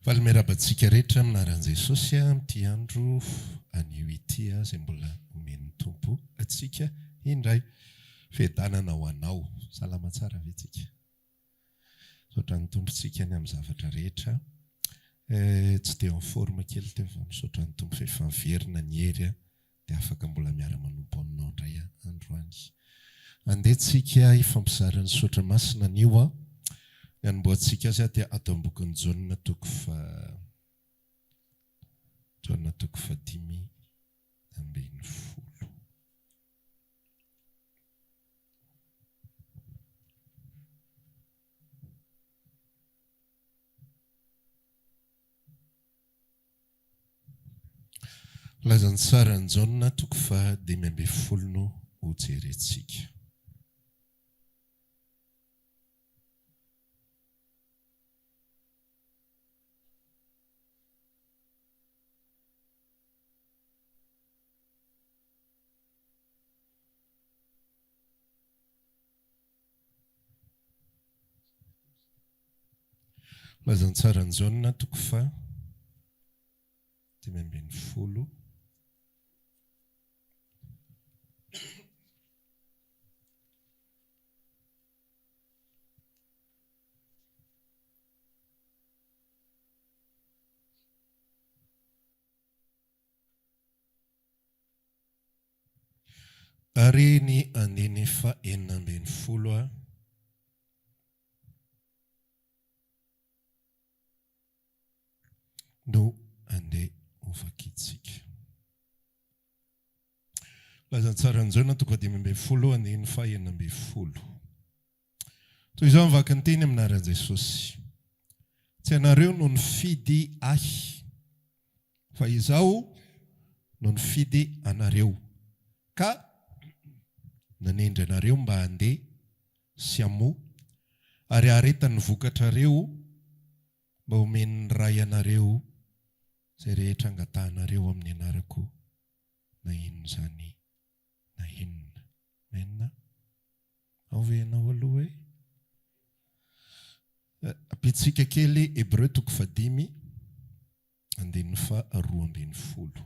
Faly miarahaba antsika rehetra amin'ny anaran'i Jesosy amin'ity andro anio ity izay mbola omen'ny Tompo antsika indray. Fiadanana ho anao. Salama tsara ve tsika? Misaotra ny Tompo tsika ny amin'ny zavatra rehetra. Tsy dia en forme kely teo fa misaotra ny Tompo fa efa miverina ny hery dia afaka mbola miara-manompo aminao indray aho androany. Andeha tsika hifampizara ny Soratra Masina anio an. Ny hanombohantsika azy dia ato amin'ny bokin'i Jaona toko faha Jaona toko fahadimy ambinifolo. Filazantsaran'i Jaona toko faha 15 no hojerentsika. Filazantsaran'i Jaona toko faha 15. Ary ny andininy faha 16 a. No andeha hovakintsika. Filazantsaran'i Jaona toko 15 andininy faha 16. Toy izao ny vaky ny teny amin'ny anaran'i Jesosy, Tsy ianareo no nifidy Ahy, fa Izaho no nifidy anareo, ka nanendry anareo mba handeha sy hamoa ary haharetan'ny vokatrareo mba homen'ny Ray anareo izay rehetra angatahanareo amin'ny anarako, na inona izany na inona. Amen. Ao ve ianao aloha e? Ampitsika kely Hebreo toko fahadimy andininy faha 12.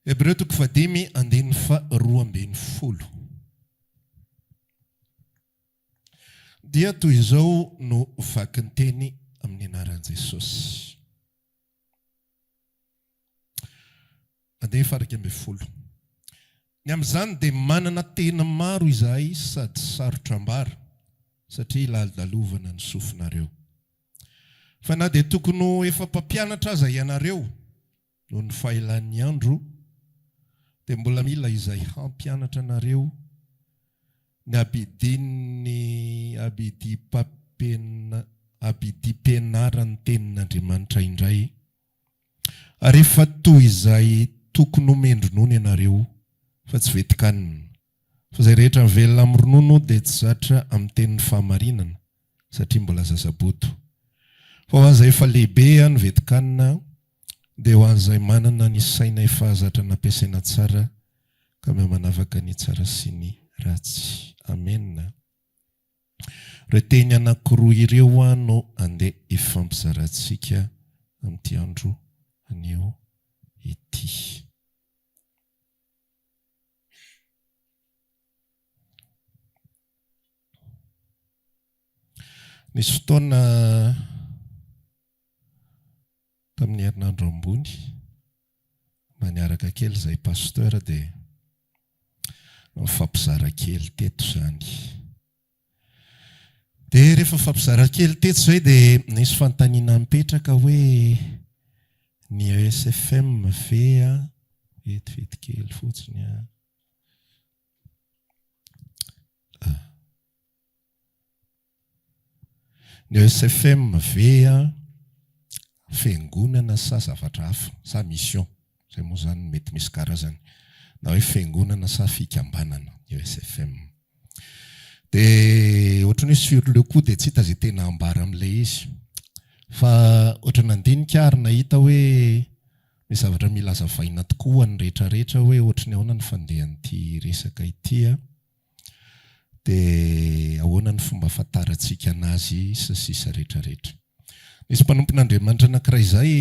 Hebreo toko fahadimy andininy faha 12. Dia toy izao no vakin-teny amin'ny anaran'i Jesosy. Andiany faha 11. Ny amin'izany dia manana teny maro izahay sady sarotra ambara, satria lalodalovana ny sofinareo. Fa na dia tokony ho efa mpampianatra aza ianareo, noho ny fahelan'ny andro, dia mbola mila izay hampianatra anareo ny abidin'ny abidim-pianaran'ny Tenin'Andriamanitra indray, ary efa toy izay tokony homen-dronono ianareo, fa tsy vetin-kanina. Fa izay rehetra mivelona amin'ny ronono dia tsy zatra amin'ny tenin'ny fahamarinana, satria mbola zazabodo. Fa ho an'izay efa lehibe ny vetin-kanina dia ho an'izay manana ny saina efa zatra nampiasaina tsara ka mahay manavaka ny tsara sy ny ratsy. Amena. Ireo teny anankiroa ireo no andeha hifampizarantsika amin'ity andro anio ity. Nisy fotoana tamin'ny herinandro ambony, mba niaraka kely izahay pasteur dia nifampizara kely teto izany. Dia rehefa nifampizara kely teto izay dia nisy fanontaniana nipetraka hoe ny ESFM ve an, vetivety kely fotsiny an. Ny ESFM ve an fiangonana sa zavatra hafa sa mission? Izay moa izany mety misy karazany. Na hoe fiangonana sa fikambanana ny ESFM. Dia ohatran'ny hoe sur le coup dia tsy hita izay tena ambara amin'ilay izy. Fa ohatran'ny nandinika aho ary nahita hoe misy zavatra mila hazavaina tokoa ho an'ny rehetra rehetra hoe ohatran'ny ahoana ny fandehan'ity resaka ity an. Dia ahoana ny fomba ahafantarantsika anazy sy ny sisa rehetra rehetra. Nisy mpanompon'Andriamanitra anankiray izay,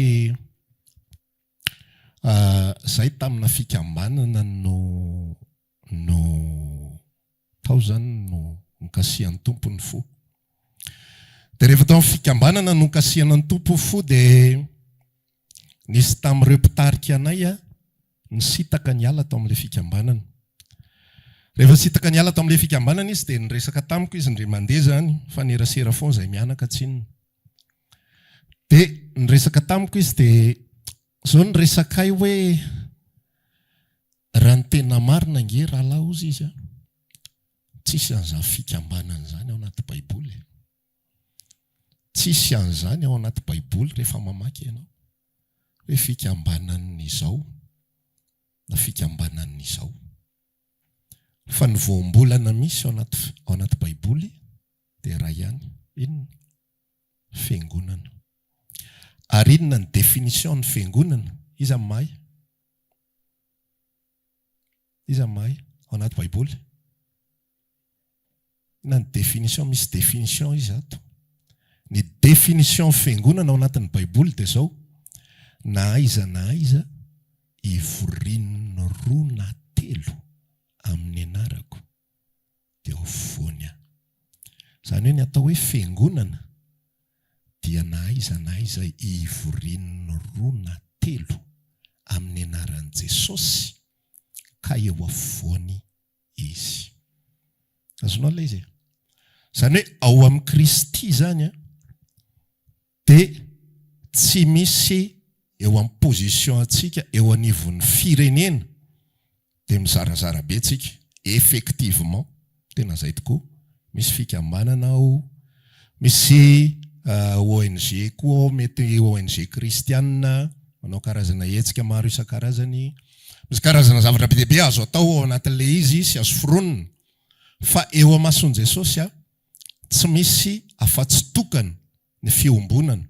izay tamina fikambanana no no tao izany no nokasihan'ny Tompo ny fo. Dia rehefa tao amin'ny fikambanana no nokasihana ny Tompo fo dia nisy tamin'ireo mpitarika anay nisintaka niala tao amin'ilay fikambanana. Rehefa nisintaka niala tao amin'ilay fikambanana izy dia niresaka tamiko izy indray mandeha izany, mifanerasera foana izahay mianaka tsinona. Dia niresaka tamiko izy dia izao ny resakay hoe raha ny tena marina ange rahalahy hozy izy an, tsisy an'izany fikambanana izany ao anaty baiboly e. Tsisy an'izany ao anaty baiboly rehefa mamaky ianao. Hoe fikambanan'ny izao na fikambanan'ny izao. Fa ny voambolana misy ao anaty ao anaty baiboly dia iray ihany. Inona? Fiangonana. Ary inona ny définition ny fiangonana? Iza no mahay? Iza no mahay? Ao anaty baiboly? Inona ny définition? Misy définition izy ato. Ny définition fiangonana ao anatin'ny baiboly dia izao, na aiza na aiza ivorian'ny roa na telo amin'ny anarako dia ao afovoany aho. Izany hoe ny atao hoe fiangonana dia na aiza na aiza ivorian'ny roa na telo amin'ny anaran'i Jesosy ka eo afovoany Izy. Azonao ilay izy e? Izany hoe ao amin'i Kristy izany an, dia tsy misy eo amin'ny position antsika eo anivon'ny firenena dia mizarazara be tsika, effectivement, tena izay tokoa, misy fikambanana ao, misy ONG koa ao, mety ONG kristianina, manao karazana hetsika maro isan-karazany, Misy karazana zavatra be dia be azo atao ao anatin'ilay izy sy azo foronina. Fa eo amason'i Jesosy, tsy misy afa-tsy tokana ny fiombonana,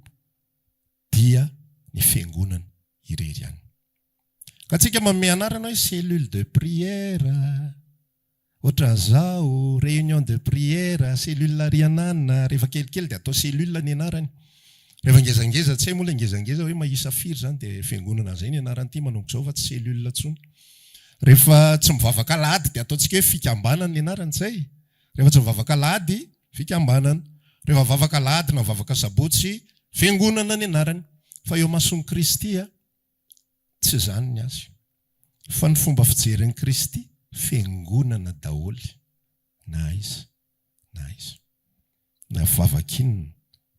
dia ny Fiangonana irery ihany. Ka tsika manome anarana hoe cellule de prière. Ohatran'izao, réunion de prière, cellule Arianana, rehefa kelikely dia atao cellule ny anarany. Rehefa ngezangeza, tsy hay moa ilay ngezangeza hoe mahisa firy izany dia fiangonana izay ny anaran'ity manomboka izao fa tsy cellule intsony. Rehefa tsy mivavaka alahady dia ataontsika hoe fikambanana ny anarany, izay? Rehefa tsy mivavaka alahady, fikambanana. Rehefa mivavaka alahady na mivavaka sabotsy, fiangonana ny anarany. Fa eo imason'i Kristy, Tsy izany ny azy. Fa ny fomba fijerin'i Kristy, fiangonana daholo na aiza na aiza. Na mivavaka inona,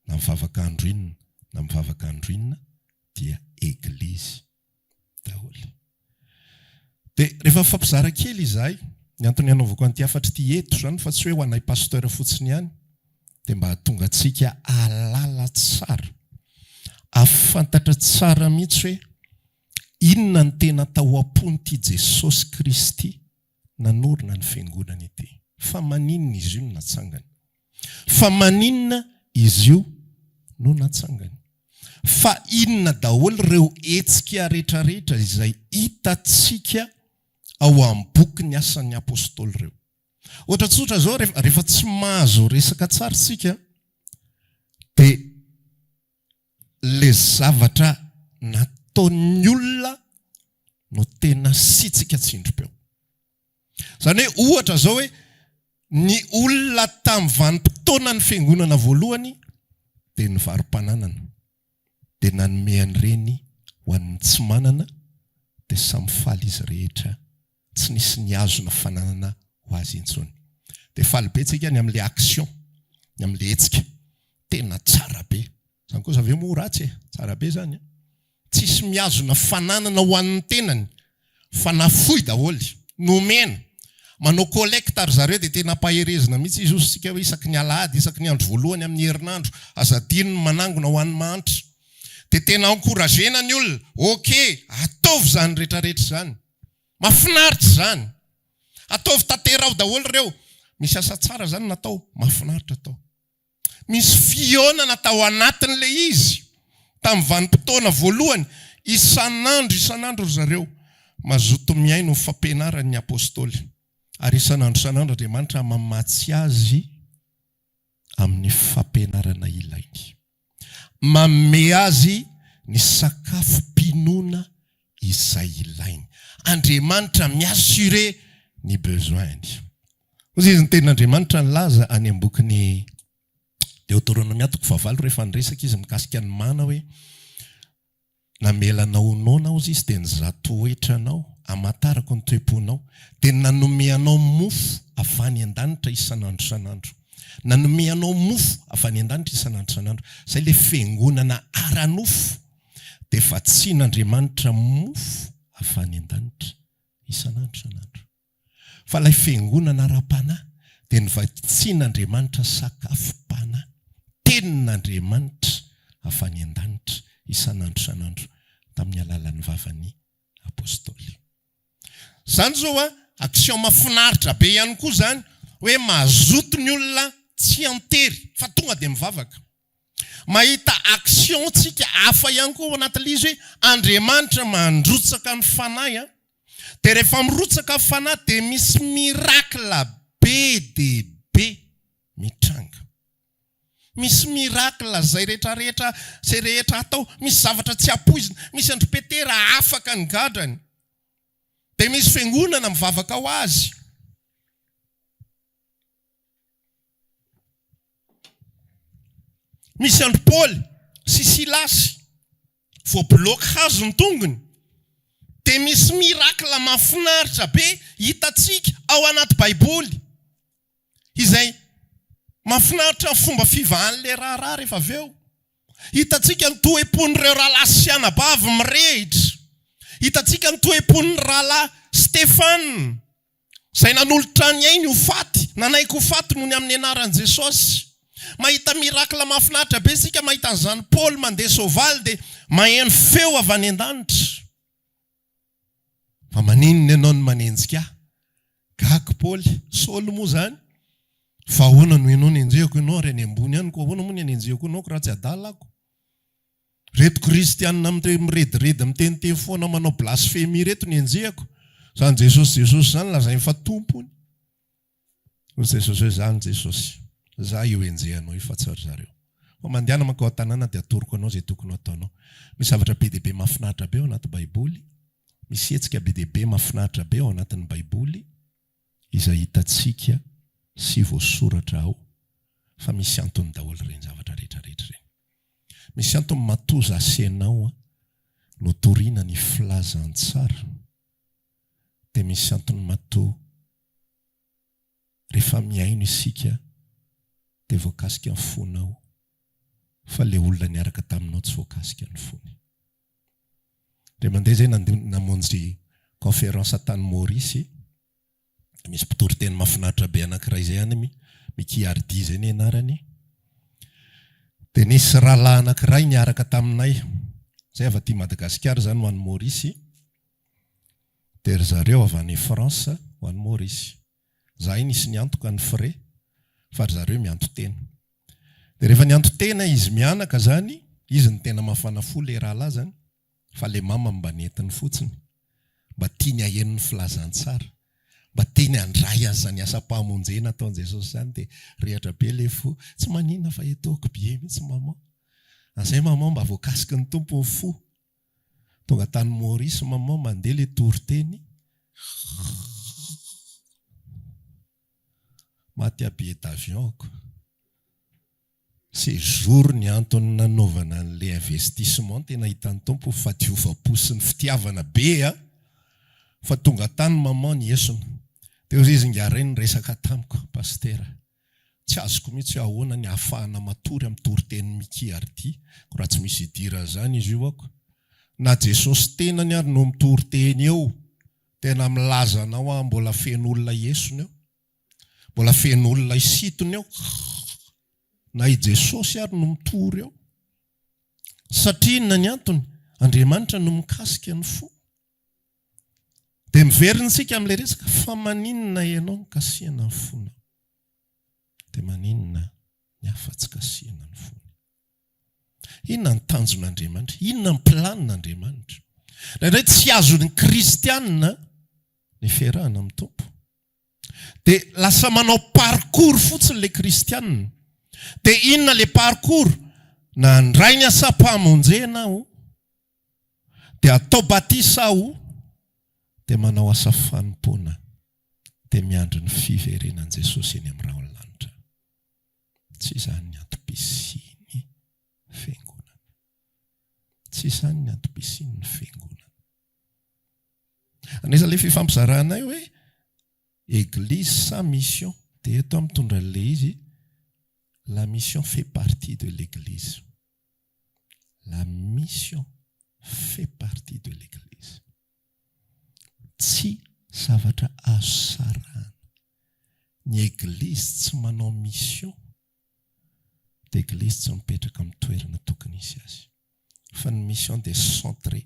na mivavaka andro inona, na mivavaka andro inona dia Eglizy daholo. Dia rehefa mifampizara kely izahay, ny antony hanaovako an'ity hafatra ity eto izany fa tsy hoe ho anay Pasteur fotsiny ihany, dia mba hahatonga antsika hahalala tsara, hahafantatra tsara mihitsy hoe inona ny tena tao am-pon'ity Jesosy Kristy nanorina ny Fiangonana ity. Fa maninona izy io no natsangany? Fa maninona izy io no natsangany? Fa inona daholo ireo hetsika rehetrarehetra izay hitantsika ao amin'ny bokin'ny Asan'ny Apostoly ireo? Ohatra tsotra izao, rehefa tsy mahazo resaka tsara isika dia ilay zavatra nataon'ny olona no tena asiantsika tsindrim-peo. Izany hoe ohatra izao hoe ny olona tamin'ny vanim-potoanan'ny fiangonana voalohany dia nivaro-pananana, dia nanome an'ireny ho an'ny tsy manana dia samy faly izy rehetra tsy nisy nihazona fananana ho azy intsony. Dia faly be tsika ny amin'ilay action, ny amin'ilay hetsika. Tena tsara be. Izany kosa ve moa ratsy e? Tsara be izany an. Tsisy mihazona fananana ho an'ny tenany fa nafoy daholo, nomena. Manao collecte ry zareo dia tena ampaherezina mihitsy izy hozy tsika hoe isaky ny alahady, isaky ny andro voalohany amin'ny herinandro, aza adino ny manangona ho an'ny mahantra. Dia tena encourager-na ny olona, ok, ataovy izany rehetrarehetra izany. Mafinaritra izany. Ataovy tanteraho daholo ireo. Misy asa tsara izany natao, mahafinaritra atao. Misy fihaonana tao anatin'ilay izy tamin'ny vanim-potoana voalohany, isan'andro isan'andro ry zareo mazoto mihaino ny fampianaran'ny apostoly. Ary isan'andro isan'andro Andriamanitra mamatsy azy amin'ny fampianarana ilainy. Manome azy ny sakafom-pinoana izay ilainy. Andriamanitra mi-assurer ny besoin-ny. Hoy izy ny tenin'Andriamanitra nilaza any am-bokin'ny Deoteronomia toko fahavalo rehefa niresaka izy mikasika ny mana hoe Namela anao ho noana hozy izy dia nizaha toetra anao, hamantarako ny toe-ponao, dia nanome anao mofo avy any an-danitra isan'andro isan'andro. Nanome anao mofo avy any an-danitra isan'andro isan'andro. Izay ilay fiangonana ara-nofo dia vatsian'Andriamanitra mofo avy any an-danitra isan'andro isan'andro. Fa ilay fiangonana ara-panahy dia novatsian'Andriamanitra sakafom-panahy, tenin'Andriamanitra avy any an-danitra isan'andro isan'andro tamin'ny alalan'ny vavan'ny Apostoly. Izany izao an, action mahafinaritra be ihany koa izany hoe mazoto ny olona tsy an-tery fa tonga dia mivavaka. Mahita action tsika hafa ihany koa ao anatin'ilay izy hoe Andriamanitra mandrotsaka ny fanahy an. Dia rehefa mirotsaka ny fanahy dia misy miracle be dia be mitranga. Misy miracle izay rehetra rehetra izay rehetra atao, misy zavatra tsy ampoizina, misy an-dry Petera afaka ny gadrany. Dia misy fiangonana mivavaka ho azy. Misy an-dry Paoly sy Silasy voabloque hazo ny tongony. Dia misy miracle mahafinaritra be hitantsika ao anaty Baiboly izay mahafinaritra ny fomba fivahan'ilay raharaha rehefa avy eo. Hitantsika ny toe-pon'ireo rahalahy sy anabavy mirehitra. Hitantsika ny toe-pon'ny rahalahy Stefana. Izay nanolotra ny ainy ho faty, nanaiky ho faty noho ny amin'ny anaran'i Jesosy. Mahita miracle mahafinaritra be isika mahita an'izany Paoly mandeha soavaly dia maheno feo avy any an-danitra. Fa maninona ianao no manenjika ahy? Gaga Paoly, Saoly moa izany, fa ahoana no ianao nenjehiko ianao ary any ambony any koa ahoana moa ny anenjehiko anao ko raha tsy adala ako? Reto kristianina mirediredy miteniteny foana manao blasfemia reto ny enjehako. Zany Jesosy Jesosy zany lazainy fa Tompony. Hoy Jesosy hoe zany Jesosy, za io enjehanao io fa tsy ry zareo. Fa mandehana mankao an-tanàna dia atoroko anao izay tokony ho ataonao. Misy zavatra be dia be mahafinaritra be ao anaty baiboly. Misy hetsika be dia be mahafinaritra be ao anatin'ny baiboly izay hitantsika sy voasoratra ao fa misy antony daholo ireny zavatra rehetra rehetra ireny. Misy antony matoa za sy enao no torina ny filazantsara dia misy antony matoa rehefa mihaino isika dia voakasika ny fonao fa le olona niaraka taminao tsy voakasika ny fony. Indray mandeha zay namonjy conférence tany Maurice. Misy mpitory teny mahafinaritra be anankiray izay any, Mickey Hardy izay ny anarany. Dia nisy rahalahy anankiray niaraka taminay, izay avy aty Madagasikara izany ho any Maurice, dia ry zareo avy any France ho any Maurice. Izahay nisy niantoka ny frais, fa ry zareo mianto-tena. Dia rehefa nianto-tena izy mianaka izany, izy no tena mafana fo ilay rahalahy izany, fa le mama mba nentiny fotsiny, mba tiany haheno ny filazantsara, mba tiany handray an'izany asam-pahamonjena ataon'i Jesosy izany dia rehatra be le fo, tsy maninona fa etoako billet mihitsy maman, an'izay maman mba voakasiky ny Tompo ny fo, tonga tany Maurice maman mandeha le toriteny, maty aho billet d'avion-ko. Séjour ny antony nanaovana an'le investissement tena hitan'ny Tompo ny fahadiovam-po sy ny fitiavana be a! Fa tonga tany maman niesona. Teo zay izy ingahy ray niresaka tamiko, Pasitera, tsy azoko mihitsy hoe ahoana ny ahafahana matory amin'ny toritenin'i Mickey Hardy, ko raha tsy misy idiran'izany izy io ako. Na Jesosy tenany ary no mitory teny eo, tena milaza anao aho mbola feno olona hiesona eo. Mbola feno olona hisintona eo. Na i Jesosy ary no mitory eo. Satria inona ny antony? Andriamanitra no mikasika ny fo. Dia miverina isika amin'ilay resaka, fa maninona ianao no kasihana ny fonao? Dia maninona ny hafa tsy kasihana ny fony? Inona ny tanjon'Andriamanitra? Inona ny planin'Andriamanitra? Indraindray tsy azon'ny kristianina ny fiarahana amin'ny Tompo. Dia lasa manao parcours fotsiny ilay kristianina. Dia inona ilay parcours? Nandray ny asam-pamonjena aho, dia atao batisa aho, dia manao asa fanompoana, dia miandry ny fiverenan'i Jesosy eny amin'ny rahon'ny lanitra. Tsy izany ny antom-pisian'ny fiangonana. Tsy izany ny antom-pisian'ny fiangonana. Anisan'ilay fifampizaranay hoe Eglise sa mission? Dia eto aho mitondra an'ilay izy, la mission fait partie de l'Eglise. La mission fait partie de l'Eglise. Tsy zavatra azo sarahana. Ny Eglizy tsy manao mission dia Eglizy tsy mipetraka amin'ny toerana tokony hisy azy. Fa ny mission dia centré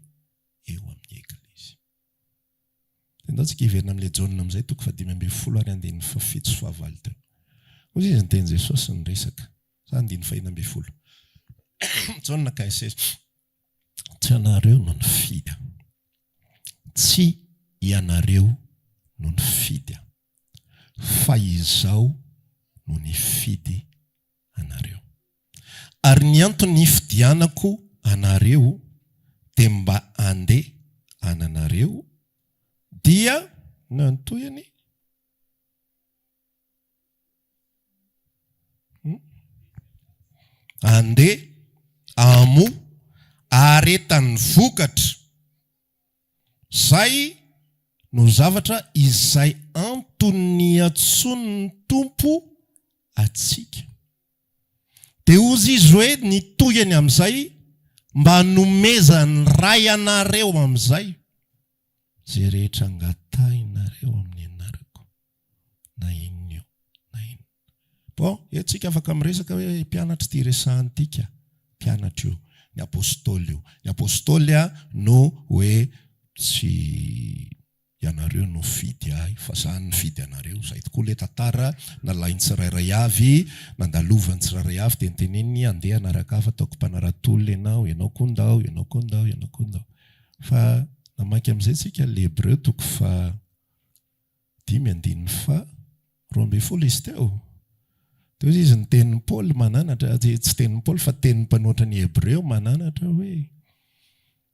eo amin'ny Eglizy. Dia ndao tsika hiverina amin'ilay Jaona amin'izay toko fahadimy ambin'ny folo ary andininy fahafito sy fahavalo teo. Hoy izy niteny Jesosy niresaka. Sa andininy fahenina ambin'ny folo. Jaona 15. Tsy ianareo no nifidy ahy. Tsy ianareo no nifidy ahy. Fa izaho no nifidy anareo. Ary ny antony nifidianako anareo dia mba andeha ananareo dia na ny tohiny andeha amoa aharetan'ny vokatra. Zay no zavatra izay antony niantsoan'ny Tompo atsika. Dia hozy izy hoe ny tohiny amin'izay mba hanomezan'ny Ray anareo amin'izay izay rehetra angatahinareo amin'ny anarako na inona io na inona. Bon, eto tsika afaka miresaka hoe mpianatra ity resahana ity ka. Mpianatra io, ny apostoly io. Ny apostoly no hoe tsy ianareo no nifidy ahy fa za nifidy anareo. Zay tokoa le tantara nalainy tsirairay avy, nandalovany tsirairay avy dia noteneniny andeha hanaraka ahy fa ataoko mpanarato olona ianao, ianao koa ndao, ianao koa ndao, ianao koa ndao. Fa namaky amin'izay tsika le Hebreo toko faha dimy andininy faha 12 izy teo. Teo izy ny tenin'i Paoly mananatra, tsy tenin'i Paoly fa tenin'ny mpanohitra ny Hebreo mananatra hoe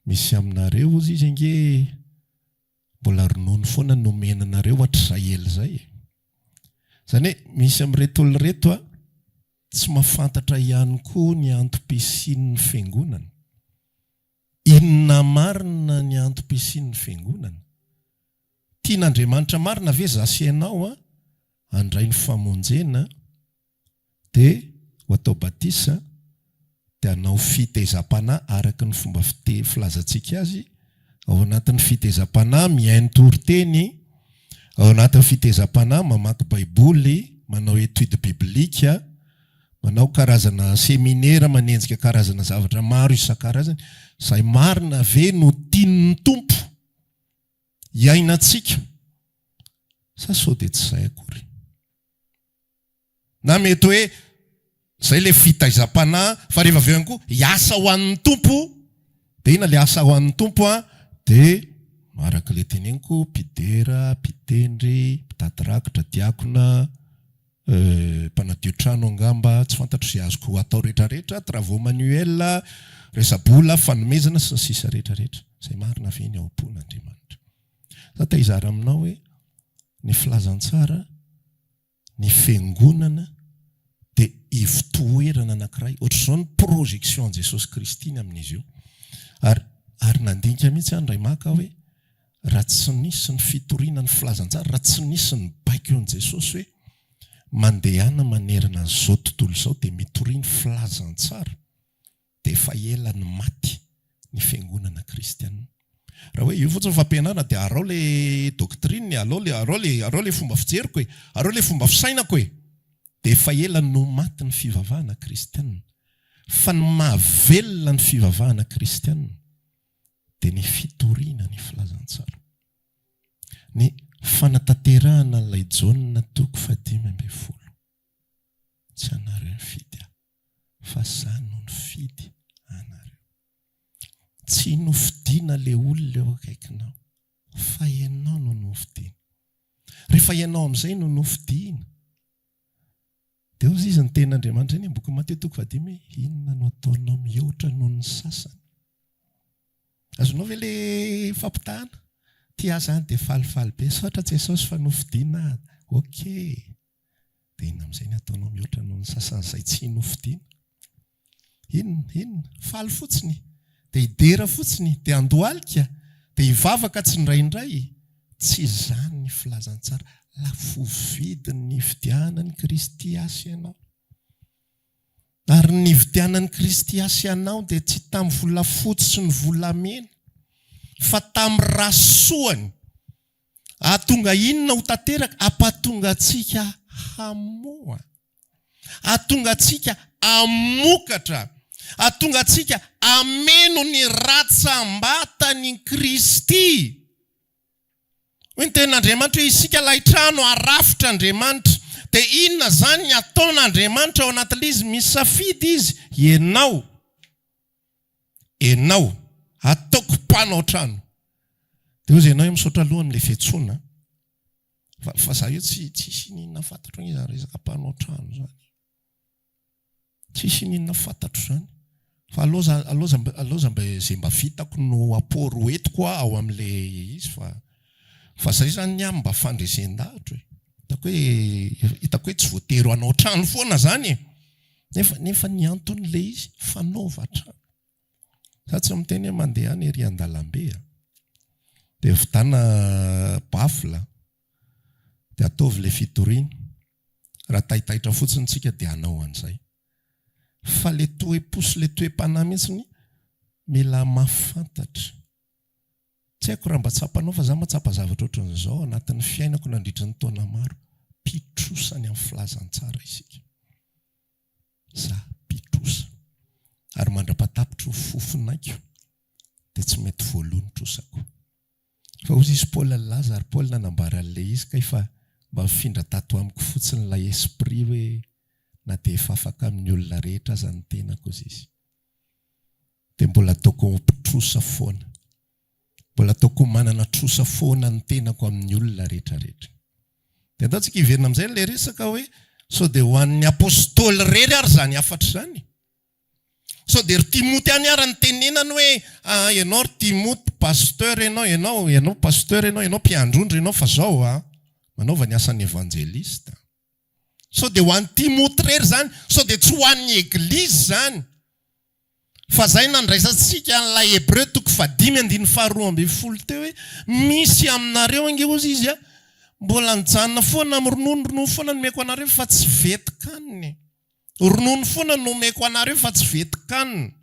misy aminareo hozy izy ange mbola ronono foana no omena anareo hatrizay ela izay e. Izany hoe misy amin'ireto olona ireto a, tsy mahafantatra ihany koa ny antom-pisian'ny fiangonana. Inona marina ny antom-pisian'ny fiangonana? Tian'Andriamanitra marina ve za sy ianao a handray ny famonjena de ho atao batisa de hanao fitezam-panahy araka ny fomba fite filazantsika azy ao anatin'ny fitezam-panahy mihaino toriteny ao anatin'ny fitezam-panahy mamaky baiboly manao étude biblique manao karazana seminera manenjika karazana zavatra maro isan-karazany izay marina ve no tian'ny Tompo Hiainantsika sa sao dia tsy izay akory? Na mety hoe izay ilay fitaizam-panahy fa rehefa avy eo ihany koa hiasa ho an'ny Tompo, dia inona ilay asa ho an'ny Tompo an? Dia araka ilay teneniko, mpidera, mpitendry, mpitaty rakitra, diakona, Mpanadio trano angamba, tsy fantatro izay azoko atao rehetra rehetra, travaux manuels, resa-bola, fanomezana sy ny sisa rehetra rehetra. Izay marina ve ny ao am-pon'Andriamanitra? Za te hizara aminao hoe ny filazantsara, ny fiangonana dia ivotoerana anankiray, ohatr'izao ny projection an'i Jesosy Kristy ny amin'izy io. Ary ary nandinika mihitsy aho indray maka hoe Raha tsy nisy ny fitoriana ny filazantsara, raha tsy nisy ny baikon'i Jesosy hoe mandehana manerana an'izao tontolo izao dia mitoria ny filazantsara, dia efa ela no maty ny fiangonana kristianina. Raha hoe io fotsiny ny fampianarana dia araho ilay doctrine e, alao ilay, araho ilay, araho ilay fomba fijeriko e, araho ilay fomba fisainako e, dia efa ela no maty ny fivavahana kristianina. Fa ny mahavelona ny fivavahana kristianina dia ny fitoriana ny filazantsara. Ny fanatanterahana an'ilay Jaona toko fahadimy ambin'ny folo. Tsy anareo nifidy ahy, fa za no nifidy anareo. Tsy nofidiana ilay olona eo akaikinao, fa ianao no nofidiana. Rehefa ianao amin'izay no nofidina, dia hozy izy ny tenin'Andriamanitra iny, bokin'i Matio toko fahadimy hoe, inona no ataonao mihoatra noho ny sasany? Azonao ve le fampitahana? Ty aho zany dia falifaly be, misaotra Jesosy fa nofidina aho. Ok. Dia inona amin'izay ny ataonao mihoatra noho ny sasany izay tsy nofidina? Inona? Inona? Faly fotsiny? Dia hidera fotsiny? Dia handohalika? Dia hivavaka tsindraindray? Tsy izany ny filazantsara. Lafo vidy ny nividianan'i Kristy ahy sy ianao. Ary ny nividianan'i Kristy ahy sy ianao dia tsy tamin'ny volafotsy sy ny volamena, fa tamin'ny ra soany. Hahatonga inona ho tanteraka? Hampahatonga antsika hamoa. Hahatonga antsika hamokatra. Hahatonga antsika hameno ny ratsambatan'i Kristy. Hoy ny tenin'Andriamanitra hoe isika ilay trano arafitr'Andriamanitra. Dia inona izany ny ataon'Andriamanitra ao anatin'ilay izy? Misy safidy izy, ianao. Enao, ataoko mpanao trano. Dia hozy ianao hoe misaotra aloha amin'ilay fiantsoana fa fa za io tsy tsisy ininona fantatro anie izany resaka mpanao trano izany. Tsisy ininona fantatro izany. Fa aloha aloha aloha mba izay mba vitako no apport ho entiko ao amin'ilay izy fa fa zay izany ny ahy mba fandresen-dahatra e. Hitako hoe hitako hoe tsy voatery hanao trano foana izany e. Nefa nefa ny antony le izy fanaova trano. Za tsy miteny hoe mandehana ery an-dalambe a. Dia vidana baffle dia ataovy le fitoriana. Raha taitaitra fotsiny tsika dia hanao an'izay. Fa le toe-po sy le toe-panahy mihitsiny mila mahafantatra. Tsy haiko raha mba tsapanao fa za mahatsapa zavatra ohatran'izao anatin'ny fiainako nandritry ny taona maro. Mpitrosa ny amin'ny filazantsara isika. Za mpitrosa. Ary mandra-patapitro ny fofonaiko dia tsy mety voaloa ny trosako. Fa hozy izy Paul nilaza ary Paul nanambara an'ilay izy kay fa mba nifindra tato amiko fotsiny ilay esprit hoe na dia efa afaka amin'ny olona rehetra aza ny tenako hozy izy. Dia mbola ataoko ho mpitrosa foana. Mbola ataoko ho manana trosa foana ny tenako amin'ny olona rehetra rehetra. Dia andao tsika hiverina amin'izay ilay resaka hoe sao dia ho an'ny apostoly irery ary izany hafatra izany? Sao dia ry Timoty ihany ary ny tenenany hoe ah ianao ry Timoty pasteur ianao, ianao, ianao pasteur ianao, ianao mpiandry ondry ianao fa zao ah, manaova ny asan'ny evanjelista. Sao dia ho an'i Timoty irery izany? Sao dia tsy ho an'ny Eglizy izany? Fa izay nandraisantsika an'ilay Hebreo toko fahadimy andininy faharoa ambin'ny folo teo hoe, misy aminareo ange hozy izy a, mbola nijanona foana amin'ny ronono, ronono foana no omeko anareo fa tsy vetin-kanina e. Ronono foana no omeko anareo fa tsy vetin-kanina.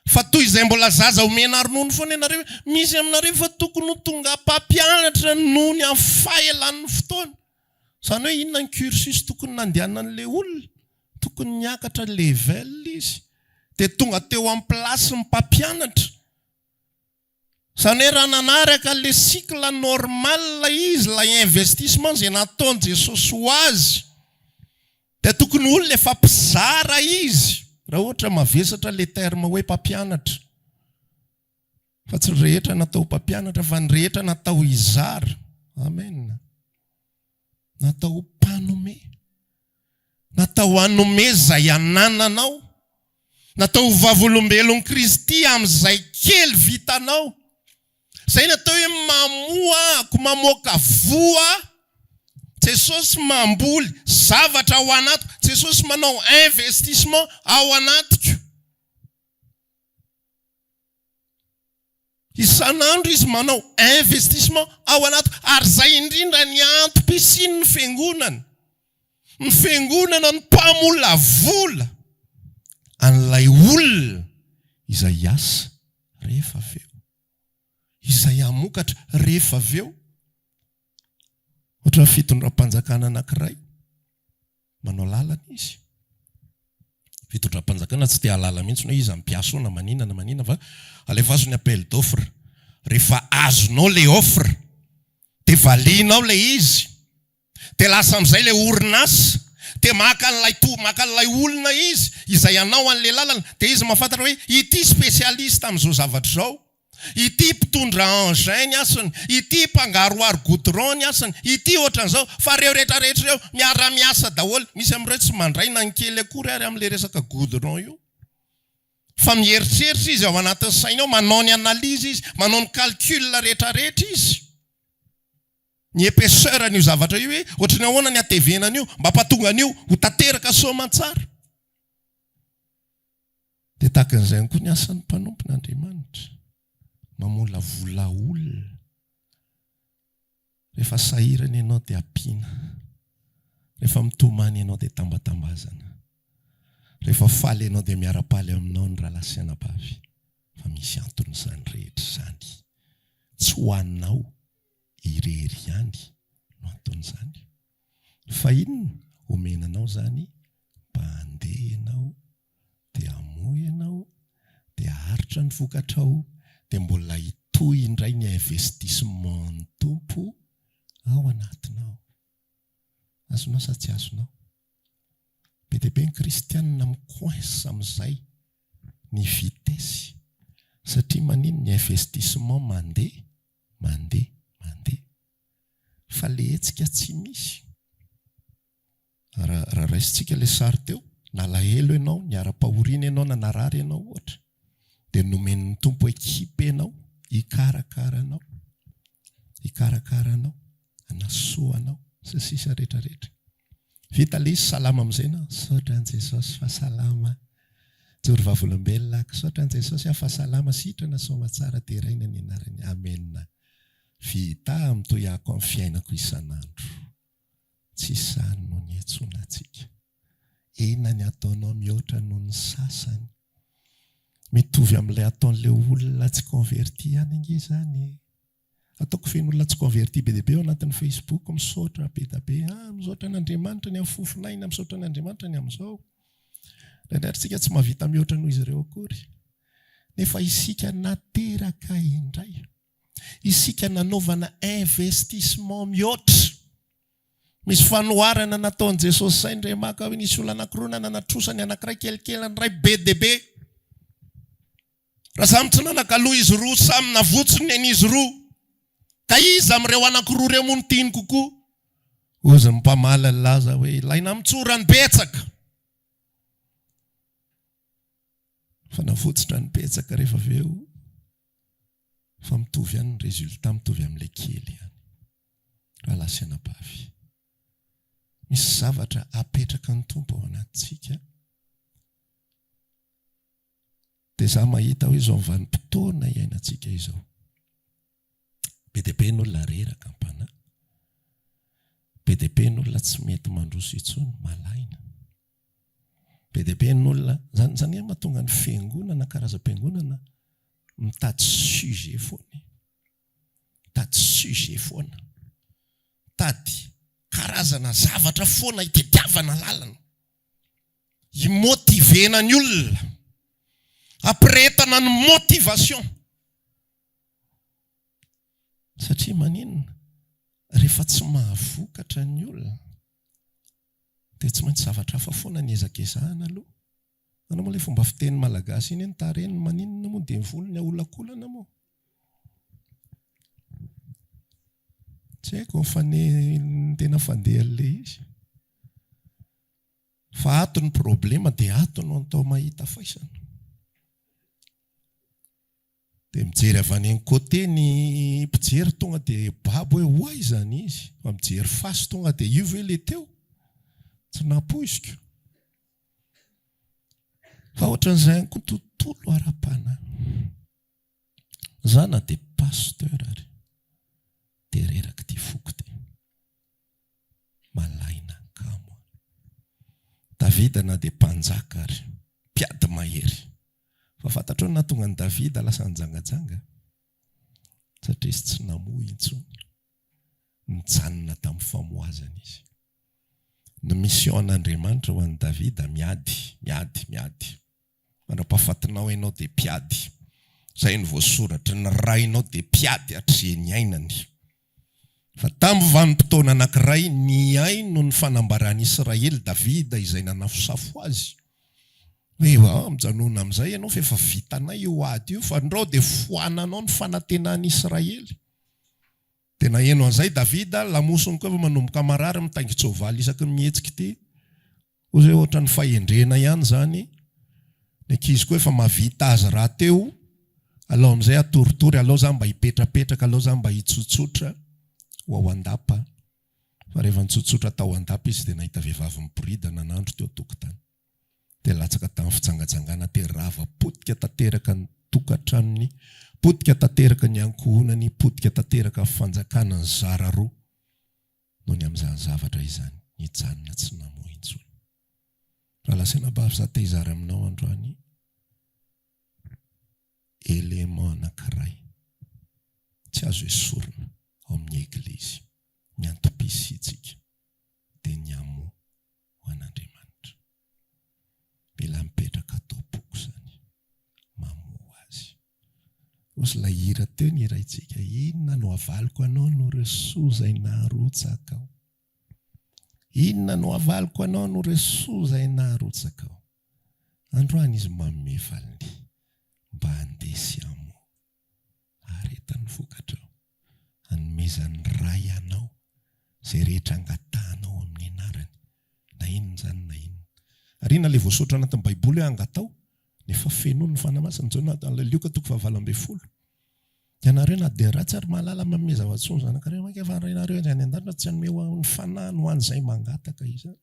Fa toy izay mbola zaza omena ronono foana ianareo, misy aminareo efa tokony ho tonga mpampianatra noho ny amin'ny fahelan'ny fotoana. Izany hoe inona ny cursus tokony nandehanan'ilay olona? Tokony niakatra level izy. Dia tonga teo amin'ny place ny mpampianatra. Izany hoe raha nanaraka ilay cycle normal izy, ilay investissement izay nataon'i Jesosy ho azy, dia tokony olona efa mpizara izy, raha ohatra mavesatra ilay terme hoe mpampianatra. Fa tsy ny rehetra natao ho mpampianatra fa ny rehetra natao hizara. Amen. Natao ho mpanome. Natao hanome izay anananao. Natao ho vavolombelon'i Kristy amin'izay kely vitanao. Izay ny atao hoe mamoa ako, mamoaka voa. Jesosy mamboly zavatra ao anatiko. Jesosy manao investissement ao anatiko. Isan'andro izy manao investissement ao anaty ary izay indrindra ny antom-pisian'ny fiangonana. Ny fiangonana no mpamolavola an'ilay olona izay hiasa rehefa avy eo. Izay hamokatra rehefa avy eo. Ohatran'ny fitondram-panjakana anankiray. Manao lalana izy. Fitondram-panjakana tsy te hahalala mihitsy hoe iza mpiasa ao na manina na manina fa alefaso ny appel d'offre. Rehefa azonao le offre dia valianao ilay izy. Dia lasa amin'izay ilay orinasa dia maka an'ilay to maka an'ilay olona izy izay hanao an'ilay lalana dia izy mahafantatra hoe ity spécialiste amin'izao zavatra izao. Ity mpitondra engin ny asany, ity mpangaroharo goudron ny asany, ity ohatran'izao, fa ireo rehetra rehetra ireo miara-miasa daholo. Misy amin'ireo tsy mandray na ny kely akory ary amin'ilay resaka goudron io. Fa mieritreritra izy ao anatin'ny sainy ao, manao ny analyse izy, manao ny calcul rehetra rehetra izy. Ny épaisseur an'io zavatra io hoe ohatry ny ahoana ny hatevenan'io mba hampatonga an'io ho tanteraka soa aman-tsara. Dia tahaka an'izay ihany koa ny asan'ny mpanompon'Andriamanitra. Mamolavola olona. Rehefa sahirana ianao dia ampiana. Rehefa mitomany ianao dia tambatambazana. Rehefa faly ianao dia miara-paly aminao ny rahalahy sy anabavy. Fa misy antony izany rehetra izany. Tsy ho anao irery ihany no anton'izany. Fa inona? Omena anao izany mba handeha ianao, dia hamoa ianao, dia haharitra ny vokatrao, dia mbola hitohy indray ny investissement-n'ny Tompo ao anatinao. Azonao sa tsy azonao? Be dia be ny kristianina mi-coince amin'izay ny vitesse satria maninona? Ny investissement mandeha, mandeha, mandeha fa le hetsika tsy misy. Raha raisintsika ilay sary teo, nalahelo ianao, niara-pahoriana ianao na narary ianao ohatra, dia nomen'ny Tompo ekipa ianao hikarakara anao, hikarakara anao, hanasoa anao, sy ny sisa rehetra rehetra. Vita ilay izy, salama amin'izay ianao, misaotra an'i Jesosy fa salama, joro vavolombelona aho, misaotra an'i Jesosy aho fa salama, sitrana, soamatsara, deraina ny anarany, amena. Vita aho, mitohy ako amin'ny fiainako isan'andro. Tsy izany no niantsoana antsika. Inona ny ataonao mihoatra noho ny sasany? Mitovy amin'ilay ataon'ilay olona tsy converti ihany ange izany e! Ataoko feno olona tsy converti be dia be ao anatin'ny Facebook, misaotra be da be, ah misaotra an'Andriamanitra ny amin'ny fofon'aina, misaotra an'Andriamanitra ny amin'izao. Indraindray ary isika tsy mahavita mihoatra noho izy ireo akory. Nefa isika nateraka indray. Isika nanaovana investissement mihoatra. Misy fanoharana nataon'i Jesosy izay ndre maka hoe nisy olona anankiroa nanana trosa, ny anankiray kelikely, ny iray be dia be. Raha samy tsy nanan-kaloa izy roa, samy navotsony ny an'izy roa. Ka iza amin'ireo anankiroa ireo moa no tiany kokoa? Hozy ny mpamaly nilaza hoe ilay namotsorany betsaka. Fa navotsitra ny betsaka rehefa avy eo fa mitovy ihany ny résultat mitovy amin'ilay kely ihany. Rahalahy sy anabavy, misy zavatra apetraka ny Tompo ao anatintsika dia za mahita hoe izao vanim-potoana iainantsika izao. Be dia be ny olona reraka am-panahy. Be dia be ny olona tsy mety mandroso intsony, malaina. Be dia be ny olona, zany zany hoe mahatonga ny fiangonana, karazam-piangonana mitady sujet foana e. Mitady sujet foana. Mitady karazana zavatra foana hitadiavana lalana. Hi-motiver-na ny olona. Hampirehetana ny motivation. Satria maninona? Rehefa tsy mahavokatra ny olona dia tsy maintsy zavatra hafa foana ny ezakezahana aloha. Anao moa ilay fomba fiteny malagasy iny hoe ny tarehiny maninona moa dia ny volony aholakolana moa. Tsy haiko ny fane ny tena fandehan'ilay izy. Fa ato ny problema dia ato no atao mahita faisana. Dia mijery avy any côté ny mpijery tonga dia babo hoe ho aiza ny izy? Fa mijery face tonga dia io ve le teo? Tsy nampoiziko. Fa ohatran'izay ihany koa tontolo ara-panahy. Za na dia pasteur ary dia reraka ity foko ity. Malaina kamo aho. Davida na dia mpanjaka ary, mpiady mahery. Fa fantatrao ny nahatonga an'i Davida lasa nijangajanga? Satria izy tsy namoa intsony. Nijanona tamin'ny famohazana izy. Ny mission an'Andriamanitra ho an'i Davida, miady, miady, miady. Mandra-pahafatinao ianao dia mpiady. Izay no voasoratra, ny rainao dia mpiady hatrizay niainany. Fa tamin'ny vanim-potoana anankiray, nihaino ny fanambaran'i Israely Davida izay nanafosafo azy. Hoe ah, mijanona amin'izay ianao fa efa vitanay io ady io fa ndrao dia foananao ny fanantenan'i Israely. Dia naheno an'izay Davida, lamosiny koa efa manomboka marary mitaingin-tsoavaly isaky ny mihetsika ity. Hoy izy hoe ohatran'ny fahendrena ihany izany, ny ankizy koa efa mahavita azy rahateo, alao amin'izay atoritory, alao za mba hipetrapetraka, alao za mba hitsotsotra ho ao an-dapa. Fa rehefa nitsotsotra tao an-dapa izy dia nahita vehivavy miboridana nandro teo an-tokotany. Dia latsaka tamin'ny fijangajangana dia rava potika tanteraka ny tokantranony, potika tanteraka ny ankohonany, potika tanteraka ny fanjakana nizara roa noho ny amin'izany zavatra izany, nijanona tsy namoa intsony. Rahalahy sy anabavy, za te hizara aminao androany élément anankiray tsy azo esorina ao amin'ny Eglizy, ny antom-pisiantsika dia ny hamoa ho an'Andriamanitra. Mila mipetraka ato am-poko izany, mamoha azy. Hozy ilay hira teo ny hiraintsika, inona no havaliko anao noho ireo soa izay narotsakao? Inona no havaliko anao noho ireo soa izay narotsakao? Androany izy manome valiny mba handeha sy hamoha. Aharetan'ny vokatrao. Anomezan'ny Ray anao izay rehetra angatahanao amin'ny anarany, na inona izany na inona. Ary inona ilay voasoratra anatin'ny Baiboly hoe angatao? Nefa fenoy ny Fanahy Masina. Jaona, Lioka toko fahavalo ambinifolo. Ianareo na dia ratsy ary mahalala manome zava-tsoa ny zanakareo, mainka fa ny Rainareo izay any an-danitra tsy hanome ho ny Fanahiny ho an'izay mangataka izany.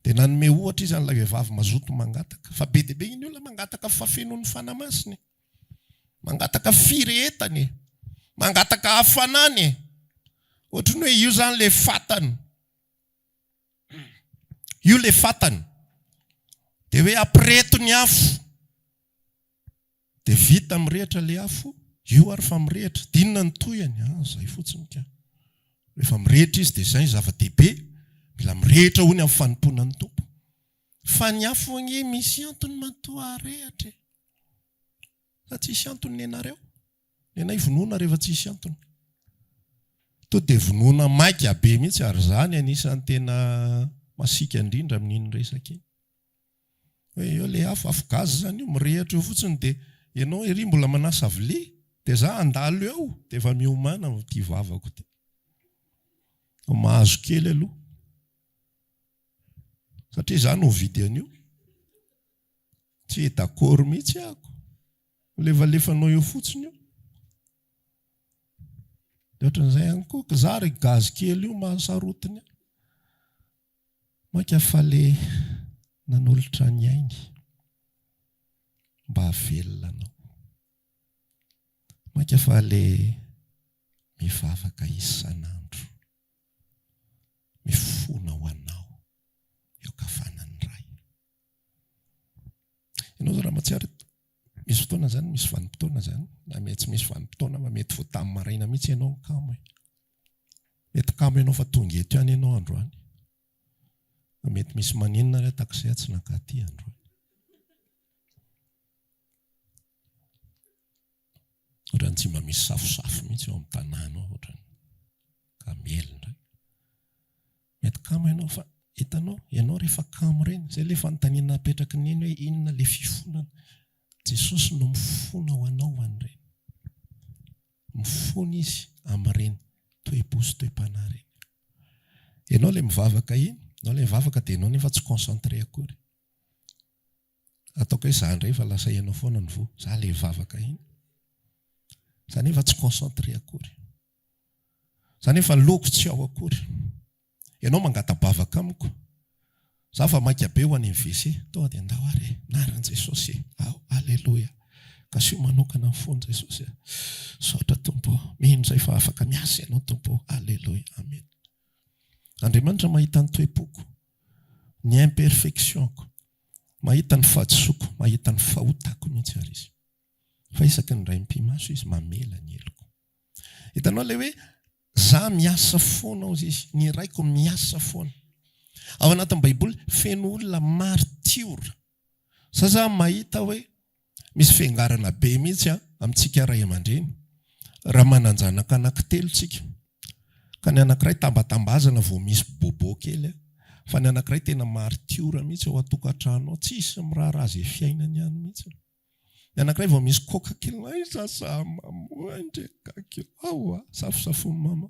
Dia nanome ohatra izy an'ilay vehivavy mazoto mangataka. Fa be dia be ny olona mangataka fahafenoan'ny Fanahy Masina e. Mangataka firehetana e. Mangataka hafanana e. Ohatran'ny hoe io izany ilay fatana. Io ilay fatana. Dia hoe ampireto ny afo. Dia vita mirehitra ilay afo, io ary fa mirehitra, dia inona ny tohiny? Ah, izay fotsiny ka. Rehefa mirehitra izy dia izay ny zava-dehibe, mila mirehitra hono amin'ny fanompoana ny Tompo. Fa ny afo anie misy antony matoa arehatra e. Sa tsisy antony nenareo? Nenay vonoina rehefa tsisy antony. To dia vonoina maika be mihitsy ary izany anisan'ny tena masiaka indrindra amin'iny resaka iny. Hoe eo le afo, afo gaz zany io, mirehatra eo fotsiny de ianao ery mbola manasa vilia de za handalo eo de efa miomana amin'ity vavako ity. Mahazo kely aloha. Satria za no mividy an'io. Tsy d'accord mihitsy ako. Alefalefanao eo fotsiny io. De ohatran'izay ihany koa, za ry gaz kely io mahasarotiny ahy. Mainka fa le nanolotra ny ainy mba hahavelona anao. Mainka fa le mivavaka isan'andro, mifona ho anao eo ankavanan'ny Ray. Ianao zao raha mahatsiaro, misy fotoana zany, misy vanim-potoana zany, na mety tsy misy vanim-potoana fa mety vao tamin'ny maraina mihitsy ianao no kamo e. Mety kamo ianao fa tonga eto ihany ianao androany. Fa mety misy maninona ary taxi tsy nankaty androany. Ohatran'ny tsy mba misy safosafo mihitsy eo amin'ny tanàna ao ohatran'ny kamely indray. Mety kamo ianao fa hitanao, ianao rehefa kamo ireny, izay ilay fanontaniana napetraky Neny hoe inona ilay fifonana. Jesosy no mifona ho anao ho an'ireny. Mifona Izy amin'ireny toe-po sy toe-panahy ireny. Ianao ilay mivavaka iny, ianao ilay mivavaka dia ianao nefa tsy concentré akory. Ataoko hoe za indray fa lasa ianao foana no voa. Za ilay mivavaka iny. Za nefa tsy concentré akory. Za nefa lohako tsy ao akory. Ianao mangata-bavaka amiko. Za fa maika be ho any amin'ny WC. Tonga dia ndao ary e. Anaran'i Jesosy e. Ao, aleloia. Kasio manokana ny fon'i Jesosy e. Misaotra Tompo ô. Mino izay fa afaka miasa ianao Tompo ô. Aleloia. Amen. Andriamanitra mahita ny toe-poko, ny imperfection-ko, mahita ny fahadisoako, mahita ny fahotako mihitsy ary Izy. Fa isaky ny indray mipi-maso Izy mamela ny heloko. Hitanao ilay hoe za miasa foana hozy izy, ny raiko miasa foana. Ao anatin'ny baiboly feno olona martiora. Za za mahita hoe misy fiangarana be mihitsy an amintsika ray aman-dreny raha manan-janaka anankitelo tsika ka ny anankiray tambatambazana vao misy bobo kely an. Fa ny anankiray tena martiora mihitsy ao an-tokantrano ao, tsisy miraharaha izay fiainany any mihitsy. Ny anankiray vao misy coca kely, aiza za mamo ndry gaga ao a, safosafon'i mama.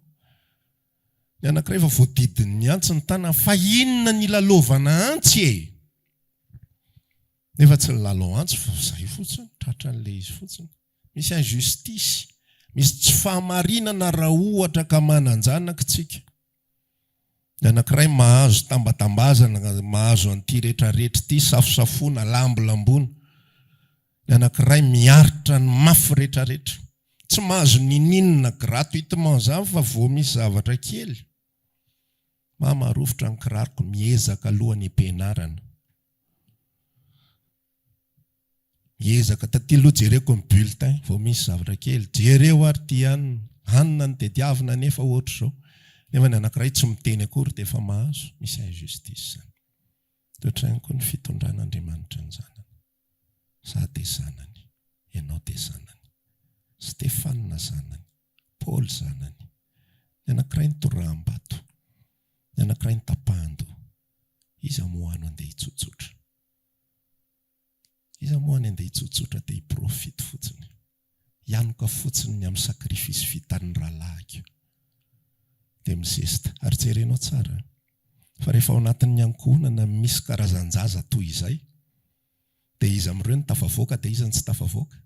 Ny anankiray vao voadidin'ny antsy ny tanany, fa inona ny ilalaovana antsy e? Nefa tsy nilalao antsy fa zay fotsiny, tratran'ilay izy fotsiny. Misy injustice, misy tsy fahamarinana raha ohatra ka manan-janaka tsika. Ny anankiray mahazo tambatambazana, mahazo an'ity retraretra ity, safosafoana, lambolamboana. Ny anankiray miaritra ny mafy retraretra. Tsy mahazo ninininona gratuitement zany fa vao misy zavatra kely. Mama rovitra ny kiraroko, miezaka aloha ny am-pianarana. Miezaka taty aloha jereko ny bulletin vao misy zavatra kely, jereo ary ity anona, anona no tediavina nefa ohatr'izao, nefa ny anankiray tsy miteny akory dia efa mahazo, misy injustice zany. Toetra ihany koa ny fitondran'Andriamanitra ny zanany. Za dia zanany, ianao dia zanany, Stefana zanany, Paoly zanany, ny anankiray nitoraham-bato, ny anankiray nitapahan-doha, iza moa ano andeha hitsotsotra? Iza moa any andeha hitsotsotra te hi-profite fotsiny, hianoka fotsiny ny amin'ny sacrifice vitan'ny rahalahiko. Dia mizesta. Ary jerenao tsara fa rehefa ao anatin'ny ankohonana misy karazan-jaza toy izay, dia iza amin'ireo no tafavoaka dia iza no tsy tafavoaka?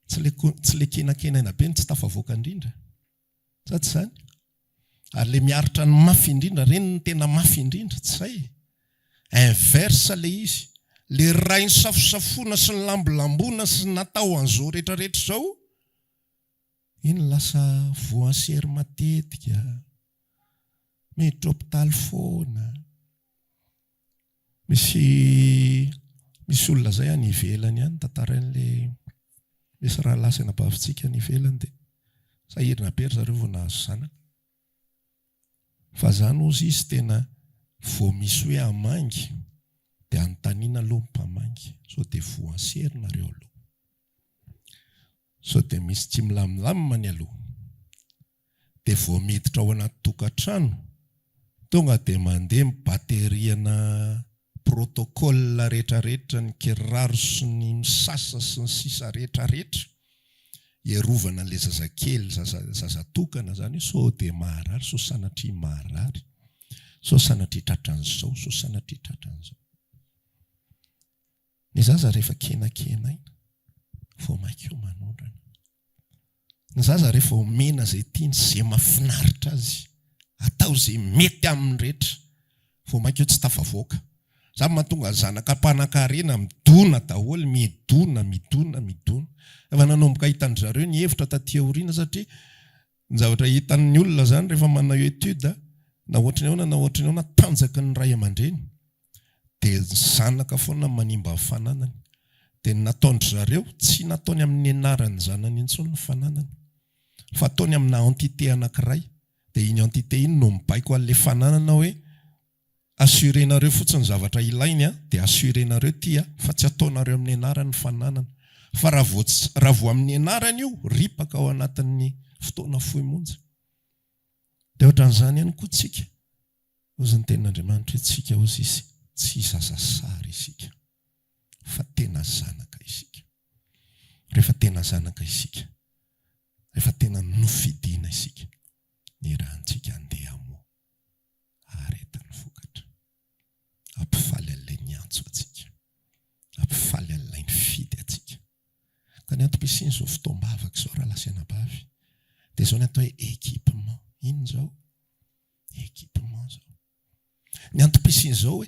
Tsy le tsy le kenakenaina be no tsy tafavoaka indrindra. Sa tsy izany? Ary ilay miaritra ny mafy indrindra, ireny no tena mafy indrindra, tsy izay e? Inverse ilay izy. Ilay ray nisafosafoana sy nilambolamboana sy natao an'izao rehetra rehetra izao, iny lasa voan'ny sery matetika, miditra hopitaly foana. Misy misy olona zay any ivelany any tantarain'le misy rahalahy sy anabavintsika any ivelany dia sahirana be ry zareo vao nahazo zanaka. Fa zany hozy izy tena vao misy hoe hamangy dia anontaniana aloha ny mpamangy sao dia voansery nareo aloha. Sao dia misy tsy milamimlamina ny aloha. Dia vao miditra ao anaty tokantrano, tonga dia mandeha ny batterie-na protocole rehetrarehetra, ny kiraro sy ny misasa sy ny sisa rehetrarehetra, hiarovana an'ilay zazakely, zaza, zaza tokana izany hoe sao dia maharary, sao sanatria maharary, sao sanatria tratran'izao, sao sanatria tratran'izao. Ny zaza rehefa kenakenaina, vao mainka io manondrana. Ny zaza rehefa omena izay tiany sy izay mahafinaritra azy, atao izay mety aminy rehetra, vao mainka io tsy tafavoaka. Izany mahatonga ny zanaka mpanankarena midona daholo, midona, midona, midona. Efa nanomboka hitan-dry zareo ny hevitra taty aoriana satria ny zavatra hitan'ny olona izany rehefa manao étude, na ohatry ny ahoana na ohatry ny ahoana, tanjaky ny ray aman-dreny. Dia ny zanaka foana no manimba ny fananany. Dia ny nataon-dry zareo, tsy nataony amin'ny anaran'ny zanany intsony ny fananany. Fa ataony amina entité anankiray. Dia iny entité iny no mibaiko an'ilay fananana hoe, assurer-nareo fotsiny ny zavatra ilainy an, dia assurer-nareo ity an, fa tsy ataonareo amin'ny anarany ny fananana. Fa raha vao tsy, raha vao amin'ny anarany io, ripaka ao anatin'ny fotoana fohy monja. Dia ohatran'izany ihany koa tsika. Hozy ny tenin'Andriamanitra hoe tsika hozy izy tsy zazasary isika fa tena zanaka isika. Rehefa tena zanaka isika, rehefa tena nofidina isika, nirahantsika handeha hamoa haharetan'ny vokatra. Hampifaly an'ilay niantso antsika. Hampifaly an'ilay nifidy antsika. Ka ny antom-pisian'izao fotoam-bavaka izao rahalahy sy anabavy dia izao ny atao hoe équipement. Inona izao? Équipement zao. Ny antom-pisian'izao hoe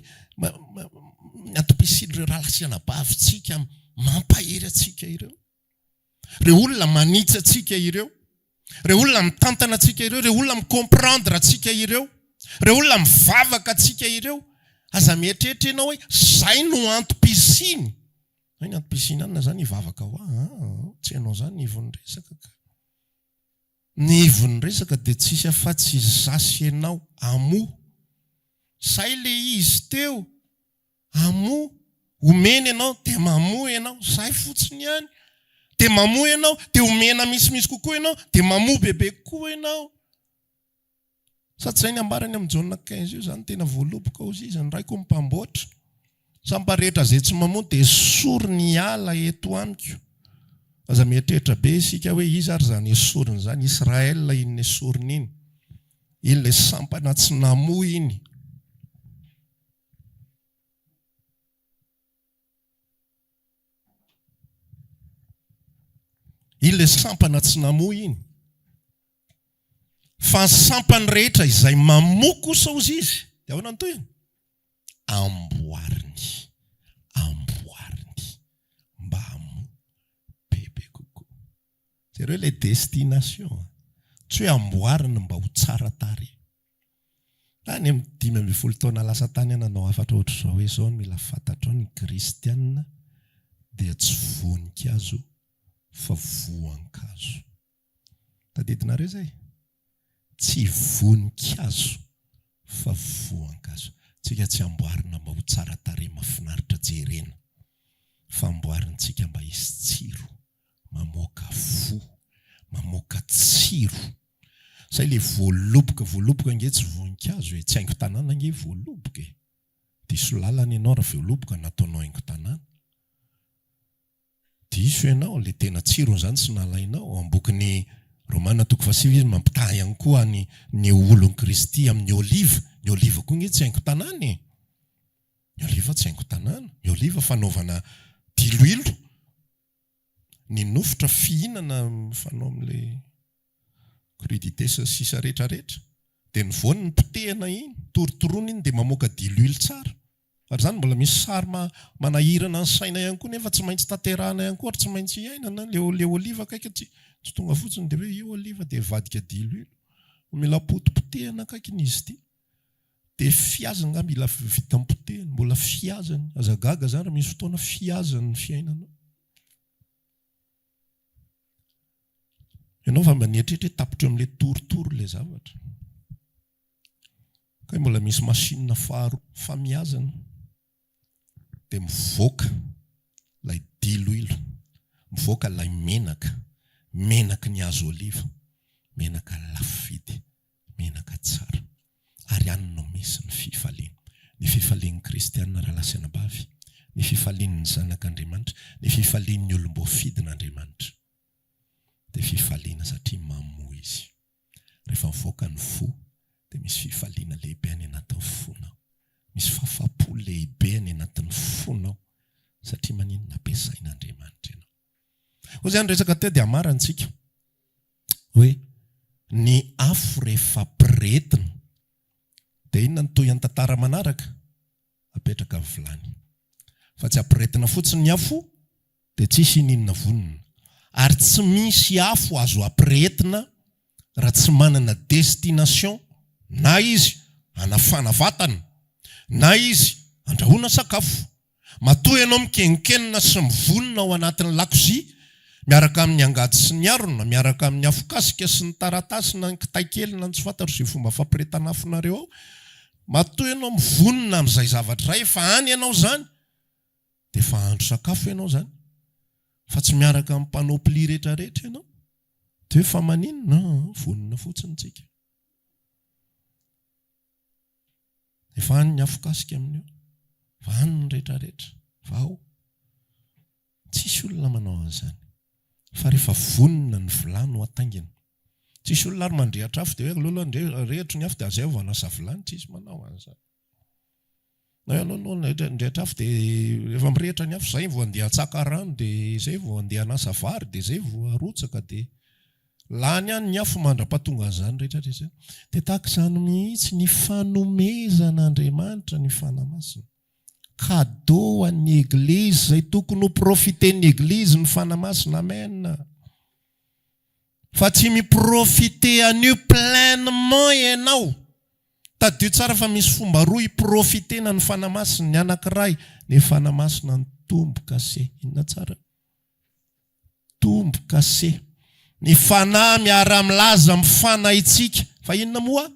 ny antom-pisian'ireo rahalahy sy anabavintsika mampahery antsika ireo. Ireo olona manitsy antsika ireo. Ireo olona mitantana antsika ireo. Ireo olona mi-comprendre antsika ireo. Ireo olona mivavaka antsika ireo. Aza mieritreritra ianao hoe zay no antom-pisiany. Hoe ny antom-pisiany anona zany hivavaka ho ahy. Tsy ianao zany ny ivon'ny resaka ka. Ny ivon'ny resaka dia tsisy afatsy izaho sy ianao, amoa. Zay le izy teo, amoa, omena ianao dia mamoa ianao, zay fotsiny ihany. Dia mamoa ianao, dia omena misimisy kokoa ianao, dia mamoa bebe kokoa ianao. Sa tsy izay ny ambarany amin'i Jaona 15 io izany tena voaloboka hozy izy, ny Raiko no mpamboatra. Sampa rehetra izay tsy mamoa dia esoriny hiala eto amiko. Aza mieritreritra be isika hoe iza ary izany esoriny izany, Israël iny nesoriny iny. Iny ilay sampana tsy namoa iny. Iny ilay sampana tsy namoa iny. Fa ny sampany rehetra izay mamoa kosa hozy izy, dia ahoana ny tohiny? Amboariny, amboariny mba hamoa bebe kokoa. Jereo ilay destination a! Tsy hoe amboariny mba ho tsara tarehy. Tany amin'ny 15 taona lasa tany aho nanao hafatra ohatr'izao hoe izao no mila fantatrao, ny kristiana dia tsy voninkazo fa voankazo. Tadidinareo izay? Tsy voninkazo fa voankazo. Tsika tsy amboarina mba ho tsara tarehy mafinaritra jerena fa amboarintsika mba hisy tsiro, mamoaka voa, mamoaka tsiro. Zay le voaloboka, voaloboka ange tsy voninkazo e, tsy haingon-tanàna ange voaloboka e. Diso lalana ianao raha voaloboka nataonao haingon-tanàna. Diso ianao, le tena tsirony zany tsy nalainao. Ao am-bokin'ny Romana toko fahasivy izy mampitaha ihany koa ny ny olon'i Kristy amin'ny oliva. Ny oliva koa nge tsy haingon-tanàna e. Ny oliva tsy haingon-tanàna. Ny oliva fanaovana diloilo. Ny nofotra fihinana fanao amin'ilay crudité sy ny sisa rehetra rehetra. Dia ny voany no potehina iny, torotoroina iny dia mamoaka diloilo tsara. Ary izany mbola misy sary manahirana ny saina ihany koa nefa tsy maintsy tanterahana ihany koa ary tsy maintsy iainana. Le le oliva akaiky tsy tsy tonga fotsiny dia hoe io oliva dia avadika diloilo. Mila potipotehina akaiky ny izy ity. Dia fihazana angaha mila vita potehina, mbola fihazana. Aza gaga izany raha misy fotoana fihazana ny fiainanao. Ianao va mba nieritreritra hoe tapitra eo amin'ilay torotoro ilay zavatra? Kay mbola misy machine faharoa famiazana dia mivoaka ilay diloilo, mivoaka ilay menaka, menaky ny hazo oliva, menaka lafo vidy, menaka tsara. Ary any no misy ny fifaliana. Ny fifalian'ny kristiana rahalahy sy anabavy, ny fifalian'ny zanak'Andriamanitra, ny fifalian'ny olom-boafidin'Andriamanitra dia fifaliana satria mamoa izy. Rehefa mivoaka ny voa dia misy fifaliana lehibe any anatin'ny fonao. Misy fahafahampo lehibe any anatin'ny fonao satria maninona? Ampiasain'Andriamanitra ianao. Hoy izany resaka teo dia amarantsika hoe ny afo rehefa ampirehetina dia inona ny tohin'ny tantara manaraka? Apetraka ny vilany. Fa tsy ampirehetina fotsiny ny afo dia tsisy ininona vonona. Ary tsy misy afo azo ampirehetina raha tsy manana destination na izy hanafana vatana na izy andrahoana sakafo. Matoa ianao mikenonkenona sy mivonona ao anatin'ny lakozia miaraka amin'ny angady sy ny harona, miaraka amin'ny afokasika sy ny taratasy na ny kitay kely na ny tsy fantatro izay fomba fampirehetana afonareo ao, matoa ianao mivonona amin'izay zavatra izay, efa any ianao izany, Dia efa hahandro sakafo ianao izany fa tsy miaraka amin'ny panoplie rehetra rehetra ianao. Dia hoe fa maninona? Aa, vonona fotsiny tsika. Efa any ny afokasika amin'io. Efa any ny rehetra rehetra. Fa ao. Tsisy olona manao an'izany. Fa rehefa vonona ny vilany ho ataingina. Tsisy olona ary mandrehatra afo dia hoe aleo aloha arehitro ny afo dia azay vao hanasa vilany. Tsisy manao an'izany. Na ianao aloha nirehitra afo dia rehefa mirehitra ny afo izay vao handeha hatsaka rano dia izay vao handeha hanasa vary dia izay vao harotsaka dia lany any ny afo mandra-pahatonga an'izany rehetra rehetra izany. Dia tahaka izany mihitsy ny fanomezan'Andriamanitra ny Fanahy Masina. Cadeau an'ny Eglizy izay tokony ho profiter-n'ny Eglizy ny Fanahy Masina. Amen. Fa tsy mi-profiter an'io pleinement ianao. Tadidio tsara fa misy fomba roa hi-profiter-na ny Fanahy Masina, ny anankiray, ny Fanahy Masina ny tombo-kase. Inona tsara? Tombo-kase. Ny Fanahy miara-milaza amin'ny fanahintsika fa inona moa?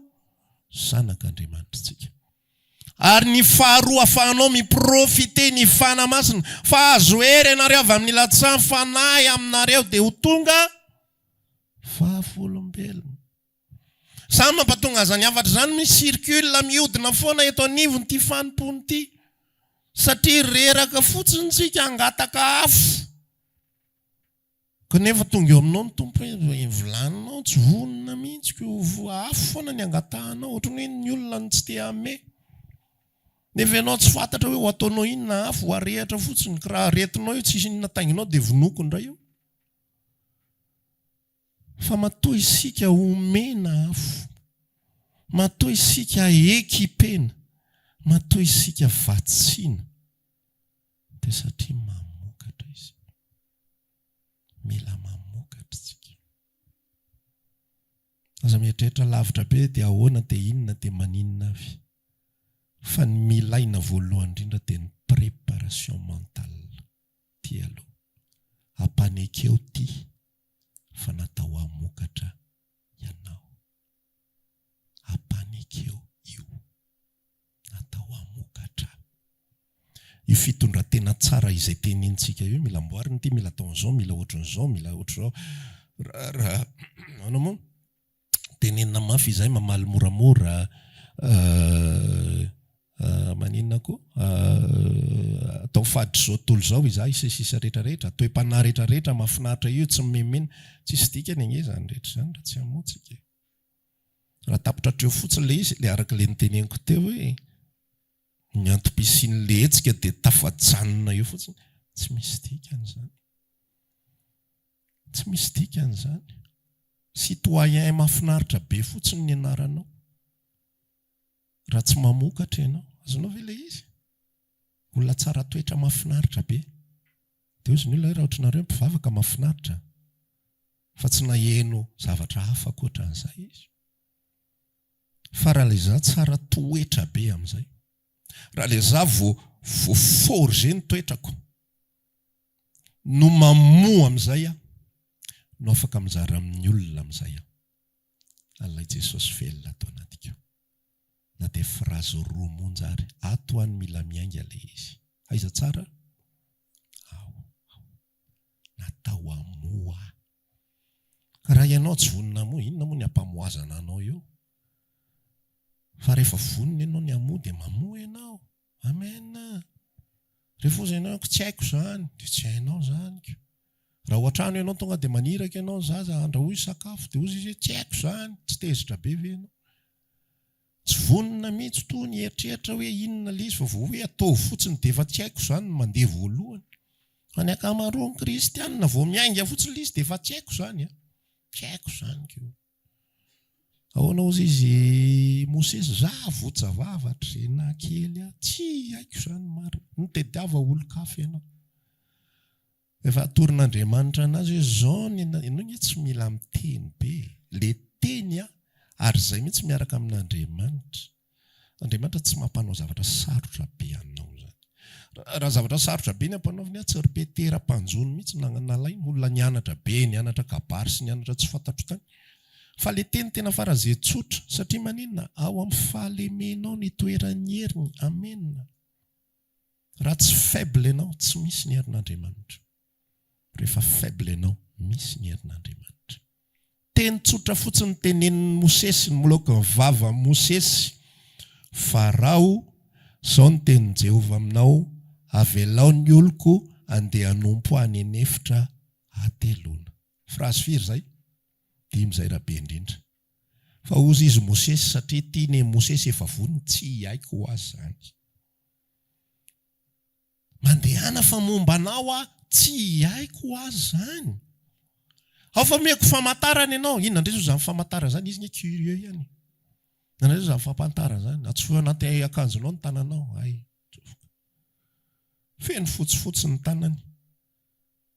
Zanak'Andriamanitra isika. Ary ny faharoa afahanao mi-profiter ny Fanahy Masina fa azo hery ianareo avy amin'ny latsahan'ny Fanahy aminareo dia ho tonga vavolombelona. Zany mampatonga an'izany hafatra izany mi-circule, mihodina foana eto anivon'ity fanompoana ity. Satria reraka fotsiny tsika hangataka afo. Kanefa tonga eo aminao ny Tompo hoe ny vilaninao tsy vonona mihitsy ko afo foana ny angatahanao, ohatran'ny hoe ny olona no tsy te hanome. Nefa ianao tsy fantatra hoe ho ataonao inona afo, ho arehitra fotsiny, ka raha aretinao io tsisy inona tainginao dia vonoiko indray io. Fa matoa isika omena afo, matoa isika ekipena, matoa isika vatsiana dia satria mamokatra isika. Mila mamokatra isika. Aza mieritreritra lavitra be dia ahoana dia inona dia maninona avy. Fa ny milaina voalohany indrindra dia ny préparation mentale. Ty aloha. Ampanekeo ty fa natao hamokatra ianao. Ampanekeo io. Natao hamokatra. Io fitondran-tena tsara izay tenenintsika io, mila amboarina ity, mila atao an'izao, mila ohatran'izao, mila ohatr'izao. Raha, ahoana moa? Tenenina mafy izay, mamaly moramora, maninona koa? Atao faditra izao tontolo izao izahay sy ny sisa rehetra rehetra, toe-panahy rehetra rehetra mahafinaritra io, tsy mimenomenona. Tsisy dikany ange izany rehetra izany raha tsy hamoa tsika e. Raha tapitra hatreo fotsiny ilay izy, ilay araka ilay noteneniko teo hoe ny antom-pisian'ilay hetsika dia tafajanona eo fotsiny, tsy misy dikany izany. Tsy misy dikany izany. Citoyen mahafinaritra be fotsiny ny anaranao. Raha tsy mamokatra ianao. Azonao ve ilay izy? Olona tsara toetra mahafinaritra be. Dia hozy ny olona hoe raha ohatranareo mpivavaka mahafinaritra. Fa tsy naheno zavatra hafa ankoatra an'izay izy. Fa raha ilay izaho tsara toetra be amin'izay. Raha ilay izaho vo vo forger ny toetrako. No mamoa amin'izay aho. No afaka mizara amin'ny olona amin'izay aho. An'ilay Jesosy velona ato anatiko. Na dia phrase roa monja ary. Ato any mila miainga ilay izy. Aiza tsara? Ao aho. Natao hamoa ahy. Ka raha ianao tsy vonona hamoa, inona moa ny hampamoazana anao eo? Fa rehefa vonona ianao ny hamoa dia mamoa ianao. Amen. Rehefa hozy ianao tsy haiko izany, dia tsy hainao izany ko. Raha ao an-trano ianao tonga dia maniraka ianao ny zaza andrahoy sakafo dia hozy izy hoe tsy haiko izany, tsy tezitra be ve ianao? Tsy vonona mihitsy toa ny hieritreritra hoe inona ilay izy fa vao hoe ataovy fotsiny dia efa tsy haiko izany no mandeha voalohany. Fa ny ankamaroan'ny kristianina vao miainga fotsiny ilay izy dia efa tsy haiko izany an! Tsy haiko izany ko. Ahoana hozy izy Mosesy, za votsa vava hatrizay naha kely ahy, tsy haiko izany marina. Mitediava olon-kafa ianao. Efa atoron'Andriamanitra anazy hoe zao ny ianao nge tsy mila miteny be e. Le teny a, ary zay mihitsy miaraka amin'Andriamanitra. Andriamanitra tsy mampanao zavatra sarotra be anao zany. Raha zavatra sarotra be ny ampanaoviny a, tsy ry Petera mpanjono mihitsy nalainy, olona nianatra be, nianatra kabary sy nianatra tsy fantatro tany. Fa le teny tena faran'izay tsotra, satria maninona? Ao amin'ny fahalemenao ny itoeran'ny heriny. Amena. Raha tsy faible ianao, tsy misy ny herin'Andriamanitra. Rehefa faible ianao, misy ny herin'Andriamanitra. Teny tsotra fotsiny tenenin'i Mosesy, ny vavan'i Mosesy, Farao, izao ny tenin'i Jehovah aminao, Avelao ny oloko handeha hanompo ahy any an'efitra hateloana. Phrase firy izay? Dimy izay raha be indrindra. Fa hozy izy Mosesy, satria tiany i Mosesy efa vonona, tsy haiko ho azy izany. Mandehana fa momba anao aho, tsy haiko ho azy izany. Ao fa omeko famantarana ianao. Inona indray zao izany famantarana izany? Izy anie curieux ihany. Inona indray zao izany famantarana izany? Atsofohy anaty akanjonao ny tananao. Hay, atsofoka. Feno fotsifotsy ny tanany.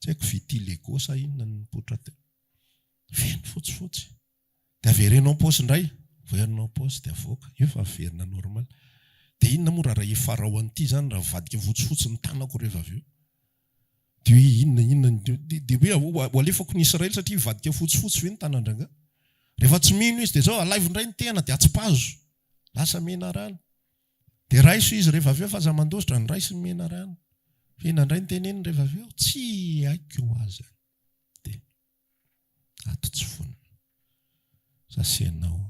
Tsy haiko vitiligo sa inona no nipoitra teo. Feno fotsifotsy. Dia avereno am-paosy indray. Averina am-paosy dia avoaka. Io efa miverina normal. Dia inona moa raha hifarao an'ity izany raha mivadika fotsifotsy ny tanako rehefa avy eo? Dia hoe inona inona ny dia hoe ho alefako ny Israely satria hivadika fotsifotsy ve ny tanan-drangahy? Rehefa tsy mino izy dia izao alaivo indray ny tehana dia atsipazo. Lasa menarana. Dia raiso izy rehefa avy eo fa aza mandositra, ny raisiny menarana. Fa inona indray ny teneniny rehefa avy eo? Tsy haiko aza. Dia ato tsy vonona. Za sy ianao.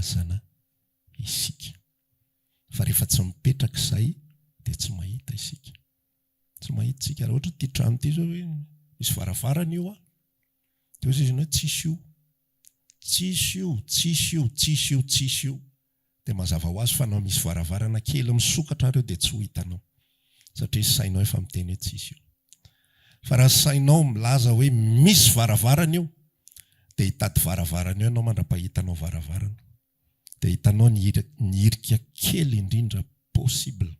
hamoazana isika. Fa rehefa tsy mipetraka izay dia tsy mahita isika. Tsy mahita isika. Raha ohatra ity trano ity izao hoe misy varavarana io an, dia hoy izy hoe tsisy io. Tsisy io, tsisy io, tsisy io, tsisy io. Dia mazava ho azy fa na misy varavarana kely misokatra ary eo dia tsy ho hitanao. Satria sainao efa miteny hoe tsisy io. Fa raha sainao milaza hoe misy varavarana io, dia hitady varavarana eo ianao mandra-pahitanao varavarana. Dia hitanao ny ny hirika kely indrindra possible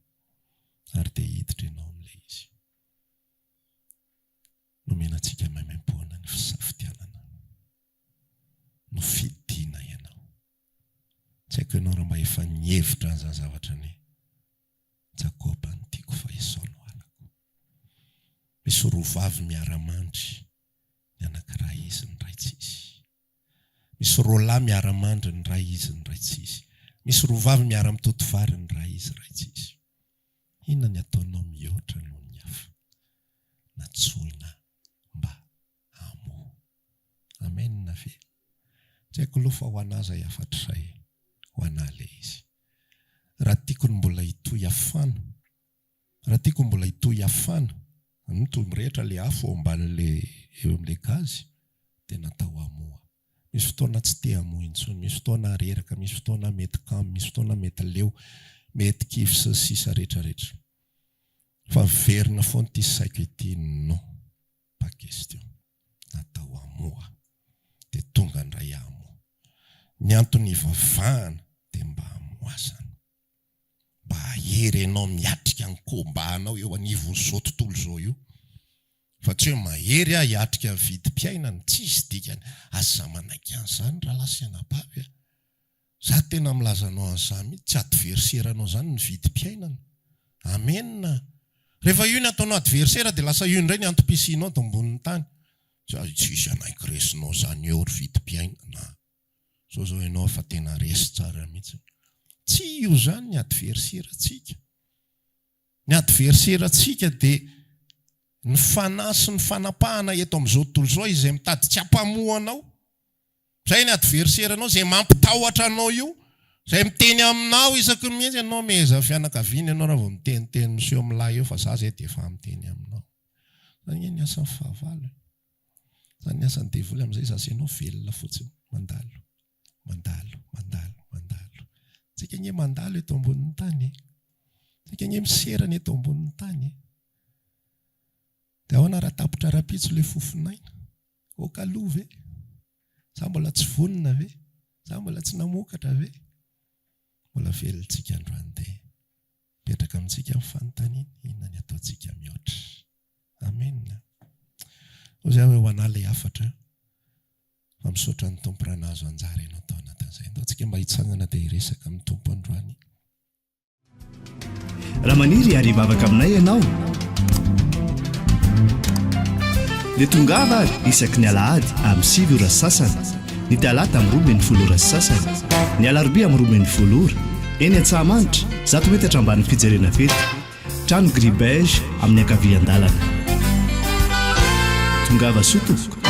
ary dia hiditra ianao amin'ilay izy. Nomena antsika maimaimpoana ny fisafidianana. Nofidina ianao. Tsy haiko ianao raha mba efa nihevitra an'izany zavatra ny Jakoba no tiako fa Esao no halako. Misy roa vavy miara-mandry, ny anankiray izy, ny iray tsy izy. Misy roa lahy miara-mandry, ny iray izy, ny iray tsy izy. Misy roa vavy miara-mitoto vary, ny iray izy, iray tsy izy. Inona ny ataonao mihoatra noho ny hafa? Nantsoina mba hamoa. Amen ve? Tsy haiko aloha fa ho anà izay hafatra izay, ho anà ilay izy. Raha tiako ny mbola hitohy hafana, raha tiako ny mbola hitohy hafana, mitohy mirehitra ilay afo ao ambanin'ilay eo amin'ilay gaz, dia natao hamoa. Misy fotoana tsy te hamoa intsony, misy fotoana reraka, misy fotoana mety kamo, misy fotoana mety leo, mety kivy sy ny sisa rehetra rehetra. Fa miverina foana ity saiko ity, non, pas question. Natao hamoa. Dia tonga indray hamoa. Ny antony hivavahana dia mba hamoasana. Mba hahery anao miatrika ny combat-nao eo anivon'izao tontolo izao io. Fa tsy hoe mahery aho hiatrika ny vidim-piainana, tsisy dikany. Aza manaiky an'izany rahalahy sy anabavy a! Za tena milaza anao an'izany mihitsy, tsy adversaire-nao izany ny vidim-piainana. Amen! Rehefa io ny ataonao adversaire dia lasa io indray ny antom-pisianao eto ambonin'ny tany. Tsisy hanaiky resinao izany eo ry vidim-piainana a! Zao zao ianao efa tena resy tsara mihitsy. Tsy io izany ny adversaire-ntsika. Ny adversaire-ntsika dia ny fanahy sy ny fanapahana eto amin'izao tontolo izao izay mitady tsy hampamoa anao. Izay ny adversaire-nao, izay mampitahotra anao io, izay miteny aminao isaky ny mihetsika ianao, meheza fianakaviana ianao raha vao miteniteny miseho milay eo fa za zay dia efa miteny aminao. Izany anie ny asan'ny fahavalo e. Izany ny asan'ny devoly amin'izay za sy ianao velona fotsiny, mandalo. Mandalo, mandalo, mandalo. Tsika anie mandalo eto ambonin'ny tany e. Tsika anie miserana eto ambonin'ny tany e. Dia ahoana raha tapitra rahampitso ilay fofon'aina? Ok aloha ve? Za mbola tsy vonona ve? Za mbola tsy namokatra ve? Mbola velontsika androany dia mipetraka amintsika ny fanontaniana, inona ny ataontsika mihoatra? Amen. Hoy aho hoe ho anà ilay hafatra. Fa misaotra ny Tompo raha nahazo anjara ianao tao anatin'izay. Andao tsika mba hitsangana dia hiresaka amin'ny Tompo androany. Raha maniry ary hivavaka aminay ianao dia tongava ary isaky ny alahady amin'ny 9 ora sasany, ny talata amin'ny 12 ora sasany, ny alarobia amin'ny 12 ora, eny Antsahamanitra, zato metatra ambanin'ny fijerena fety, trano gris beige amin'ny ankavian-dalana. Tongava soa tompoko.